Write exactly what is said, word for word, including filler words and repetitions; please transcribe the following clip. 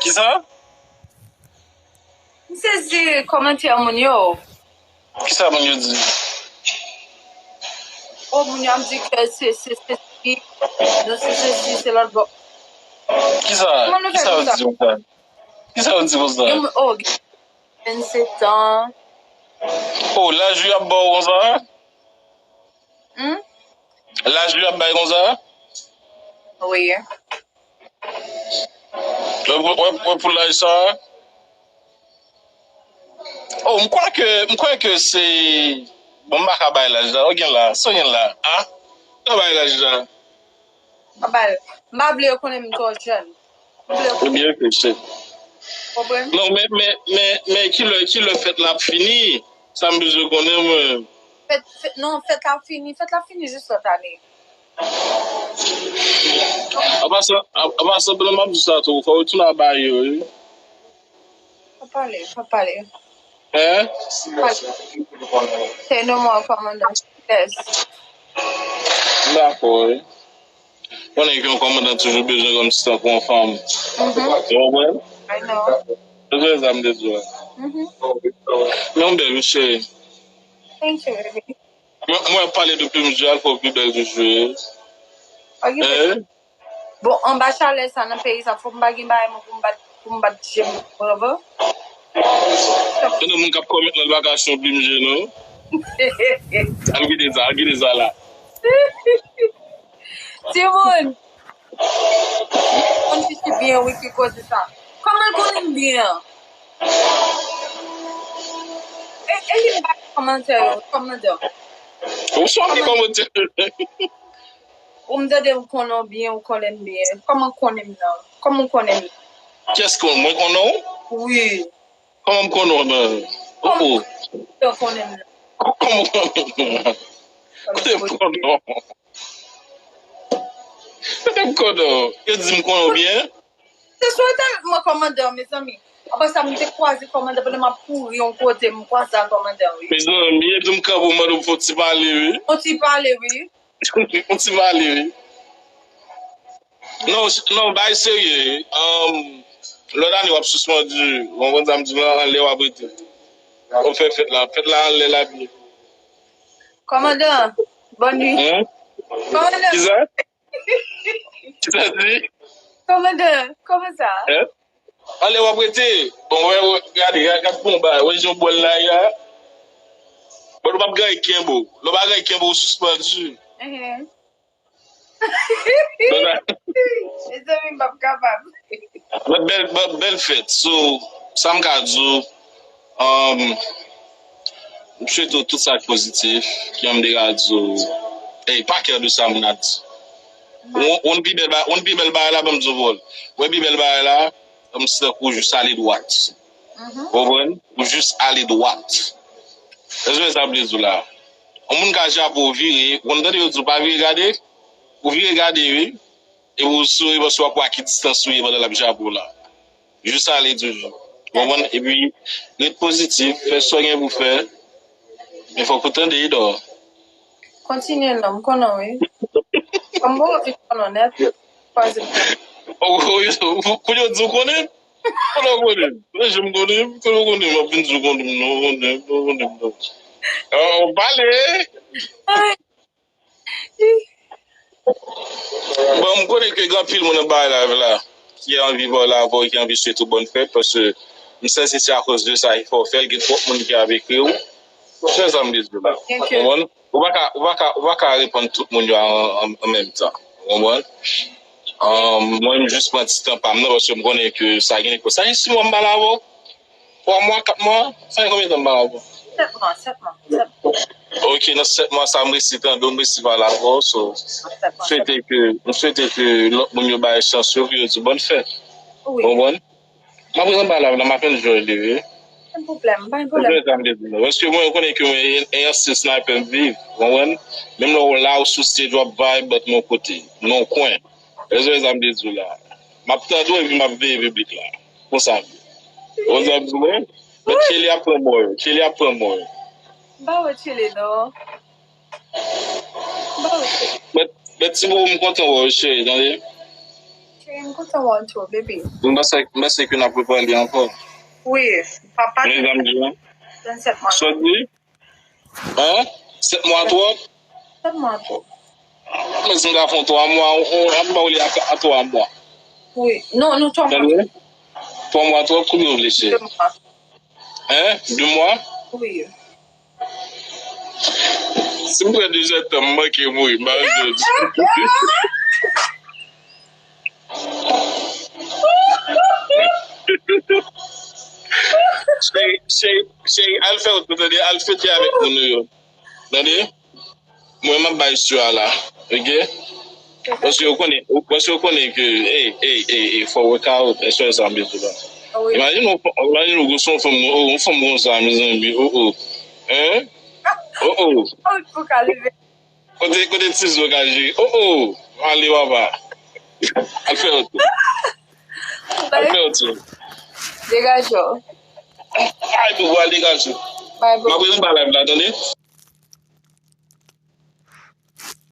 Kisa? M sezi kòmantè moun yo. Kisa moun yo di? O, moun yo ap di ke se, se, se, se, nou se sesi, se lòt bò. Kisa, kisa yo di konsa? Kisa yo di konsa? Gen moun, o, gen vennsetan. O, laj ou y ap ba w konsa? Hmm? Laj ou y ap bay konsa? Wi. Wè, wè, wè pou laj sa. O, m kwè ke, m kwè ke se, bon, m pa ka bay laj la. O, gen la, sa gen la. A? Sa bay laj la. M pa, m pa vle yo konnen m twò jèn. M vle yo konnen. Ebyen, ok, se. Konprann? Non, men, men, men, men kilè, kilè fèt la ap fini? Sa m bezwen konnen, mwen. Fèt, fèt, non, fèt la fini. Fèt la fini jis lòt ane. An pasan, an, an pasan, pandan m ap di sa tou, fò w tounen a ba yo, wi. Pa pale, pa pale. Hein? Pa pale. Say no more, kòmandan. Yes. Dakò, wi. Konnen ke yon kòmandan toujou bezwen kòmsi tankou yon fanm. Mhm. Ou konprann? I know. Se vrè sa m te di w la. Mhm. Men w bèl, wi, cheri. Thank you, baby. Mwen, mwen ap pale de plim je a, l fè w pi bèl toujou, wi. Ok, baby. Hein? Bon, anba chalè sa nan peyi sa, fòk m pa gen bagay mwen pou m bat, pou m bat je m, bravo. Gen de moun k ap kòmèt nan l pa ka achte yon plim je, non. Al kite sa, al kite sa la. Timoun, m konn Fifi byen, wi, ki koze sa. Kòman l konnen m byen? E, e li m pa kòmantè yo, kòmandan. Ou sot ki kòmantè. Ou m tande ou konnen w byen, ou konnen m byen. Kòman w konnen m nan? Kòman w konnen m nan? Kiyès konnen mwen konnen w? Wi. Kòman m konnen w nan? Oh, oh. Kòman w konnen m nan? Kòman w konnen m nan? Kote m konnen w? Kote m konnen w? Yo di m konnen w byen? Se sou entènèt mwen kòmandan, mezanmi. Apre sa, m te kwaze kòmandan pandan m ap kouri yon kote, m kwaze ak kòmandan, wi. Mezanmi, epi m kanpe, m mande w fè yon ti pale, wi. Yon ti pale, wi. Yon ti pale, wi. Non, s-, non, bay serye, wi. Um, lòt ane, w ap sispann di, w konprann sa m di w la, anlè w ap rete. W ap fè fèt la, fèt la anlè la byen. Kòmandan, bòn nuit. Hmm? Kòmandan. Kisa? Kisa di? Kòmandan, kòman sa? Hein? Anlè w ap rete. Bon, wè, wè, gade, gade, gade bon bagay. Wè jan w bwè l la, ya. Bon, ou p ap ganyen kenbe w. Lè w pa ganyen kenbe w, ou sispann di. Mhm. Mezanmi, m p ap kapab. But bèl, but bèl fèt. So, sa m ka di w, um, m swete w tout sa k pozitif, ki m te ka di w, ey, pa kè de sa m ka di. Yon, yon pi bèl ba-, yon pi bèl bagay la, ban m di w vòl. Wè pi bèl bagay la, m se tankou jis ale dwat. Mhm. Ou konprann? Ou jis ale dwat. Èske sa vle di w la? Yon moun ka jape w vire, ou konn tande yo di w pa vire gade? Ou vire gade, wi. Epi w souri paske w ap wè a ki distans ou ye pandan l ap jape w la. Jis ale toujou. Ou konprann? Epi, ret pozitif, fè sa w gen pou fè. Men fòk ou tande, Edò. Kontinye non, m konnen w, wi. Kòm bon, m vin konnen w nèt. Kwaze m. Oh, oh, oh, kounye w di w konnen? Kote w konnen m? Kote jan m konnen m? Kote w konnen m? M ap vin di w konnen m, non, konnen m, non, konnen m, non. Oh, pale! Ay. Bon, m konnen ke gen anpil moun nan bay live la ki anvi pale avè w, ki anvi swete w bòn fèt, paske m santi se akoz de sa ki fè w fè l, gen twòp moun ki ap ekri w. Ou konprann sa m vle di w la? Ou konprann? Ou pa ka, ou pa ka, ou pa ka reponn tout moun yo an, an, an menm tan. Ou konprann? Ahn, mwen, m jis pran ti tan pa m nan, paske m konnen ke sa gen, sa gen sis mwa m pale avè w. Twa mwa, kat mwa, sa gen konbyen tan m pale avè w? Sèt mwa, sèt mwa, sèt mwa. Ok, nan sèt mwa sa, m resi tande w, m resi pale avè w, so, m swete ke, m swete ke lòt moun yo bay chans yo, pou yo di bòn fèt. Wi. Ou konprann? M ap prezan pa la, la, m ap enjoy li, wi. Pa gen pwoblèm, pa gen pwoblèm. Ou konprann sa m vle di w. Paske mwen, ou konnen ke mwen, e, e ansyen sniper m viv, ou konprann? Menm lè w la, ou sou stage, w ap vibe, but m yon kote, nan yon kwen. Ou konprann sa m vle di w la. M ap tande w epi m ap veye piblik la. Konsa m ye. Ou konprann sa m vle di w, wi? But Tchele ap pran mò yo. Tchele ap pran mò yo. M pa wè Tchele, non. M pa wè Tchele. But Bèt ti bobo, m kontan wè w, cheri, tande. Cheri, m kontan wè w tou, baby. M panse, m panse ke n ap repale ankò. Wi, papa. Men zanmi, an. Trannsenk mwa. Sa w di? Hein? Sèt mwa twòp? Sèt mwa twòp. Men si m ka fè yon twa mwa, on, on, an ba w li a, a twa mwa. Wi. Non, nou twa mwa. Tande? Twa mwa twòp, konbyen w vle, cheri? De mwa. Hein? De mwa? Wi. Si m pran de zèdtan, m manke mouri, m pa jodi. Cheri, cheri, cheri, al fè wout, tande, al fete avèk moun ou yo. Tande? Mwen, m ap bay sou a la, oke? Paske yo konnen, paske yo konnen ke, ey, ey, ey, ey, fò workout, e sè sa m bezwen la. Wi. Imajine w, imajine w, se yon fanm, oh, yon fanm konsa, mezanmi, oh, oh. Hein? Oh, oh. Ou ka leve. Kote, kote ti zo ka jere? Oh, oh. Ale, papa. Al fè wout. Al fè wout. Degaje w. Ay, bobo, al degaje w. Bay, bobo. M ap rete anba live la, tande?